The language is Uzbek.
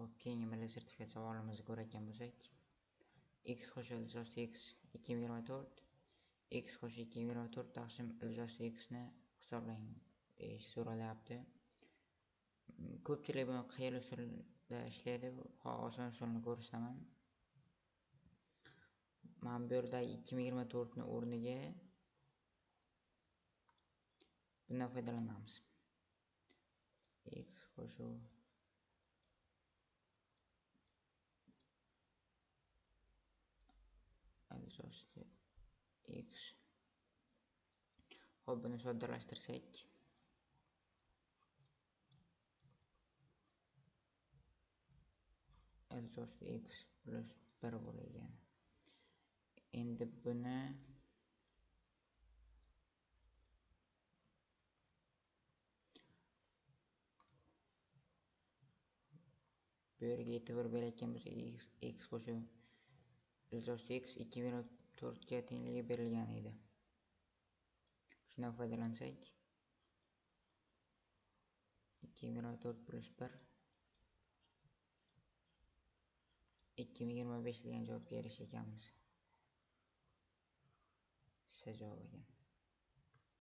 Xo'p, keyingi milliy sertifikat savolimizni ko'rayotgan bo'lsak, x qo'shib ildiz osti x 2024 x qo'shib 2024 taqsim ildiz osti x ni hisoblang deyish so'ralyapti. Ko'pchilik buni qiyin usulda ishlaydi. Oson usulni ko'rsataman. Mana bu yerda 2024 ni o'rniga bundan foydalanamiz. X qo'shib ildiz osti x. Xo'p, buni soddalashtirsak, ildiz osti x plus 1 bo'lgan. Endi buni bu yerga e'tibor berayotgan bo'lsak, x qo'shib ildiz osti x 2024 ga tengligi berilgan edi. Shundan foydalansak, 2024 plus 1 2025 degan javobga erishar ekanmiz. S javob ekan.